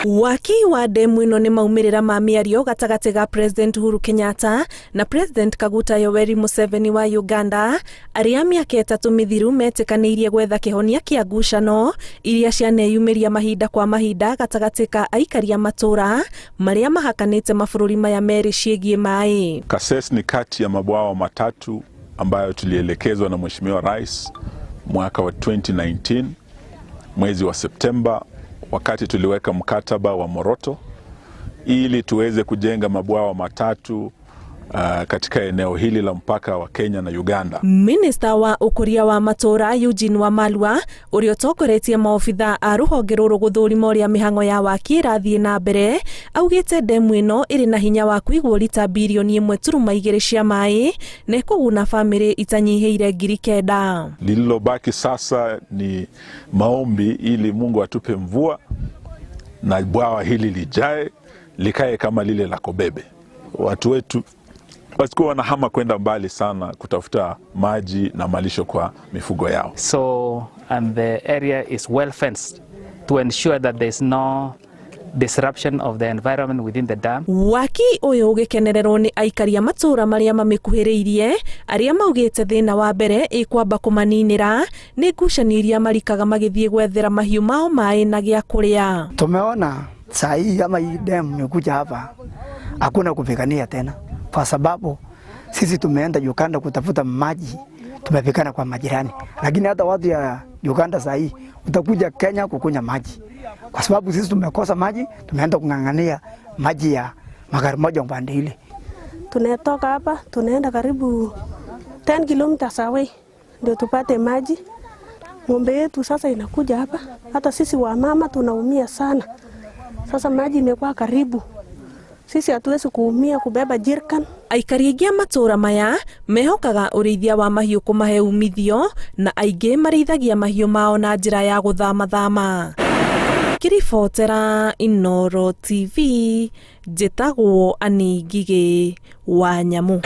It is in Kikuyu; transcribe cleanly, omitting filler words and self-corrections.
Waki wa ndemu ĩno nĩ maumĩrĩra ma mĩario gatagatĩ ga President Uhuru Kenyatta na President Kaguta Yoweri Museveni wa Uganda, arĩa mĩaka 3 mĩthiru metĩkanĩirie gwetha kĩhonia kĩa ngucano iria cianeyumĩria mahinda kwa mahinda gatagatĩ ka aikari a matũra marĩa mahakanĩte mabũrũri maya merĩ ciĩgiĩ maĩ. Kases ni kati ya mabwawa matatu ambayo tulielekezwa na Mheshimiwa Rais mwaka wa 2019 mwezi wa Septemba, wakati tuliweka mkataba wa Moroto ili tuweze kujenga mabwawa matatu katika eneo hili la mpaka wa Kenya na Uganda. Minista wa ũkũria wa matũra Eugene Wamalwa, ũrĩa ũtongoretie maobitha a rũhonge rũrũ gũthũrima ũrĩa mĩhang'o ya waki ĩrathiĩ na mbere, augĩte ndemu ĩno ĩrĩ na hinya wa kũigwo rita 1.2 bilioni cia maĩ na ĩkũguna bamĩrĩ itanyihĩire 9,000. Lililobaki sasa ni maombi ili Mungu atupe mvua na bwawa hili lijae likae kama lile la Kobebe. Watu wetu wasikuwa wanahama kwenda mbali sana kutafuta maji na malisho kwa mifugo yao. So, and the area is well fenced to ensure that there is no disruption of the environment within the dam. Waki ũyũ ũgĩkenererwo nĩ aikari a matũra marĩa mamĩkuhĩrĩirie, arĩa maugĩte thĩna wa mbere ĩkwamba kũmaninĩra nĩ ngucanio iria marikaga magĩthiĩ gwethera mahiũ mao maĩ na gĩa kũrĩa. Tumeona saa hii kama hii dam imekuja hapa, hakuna kupigania tena, kwa sababu sisi tumeenda Uganda kutafuta maji, tumepigana kwa majirani, lakini hata watu ya Uganda saa hii utakuja Kenya kukunya maji, kwa sababu sisi tumekosa maji, tumeenda kung'ang'ania maji ya magari moja upande ile. Tunatoka hapa tunaenda karibu 10 kilometers away ndio tupate maji. Ng'ombe yetu sasa inakuja hapa, hata sisi wamama tunaumia sana. Sasa maji imekuwa karibu, sisi hatuwezi kuumia kubeba jerrycan. Aikari aingĩ a matũra maya mehokaga ũrĩithia wa mahiũ kũmahe umithio, na aingĩ marĩithagia mahiũ mao na njĩra ya gũthamathama. Ngĩribotera Inooro TV, njĩtagwo Anĩ Ngigĩ wa Nyamũ.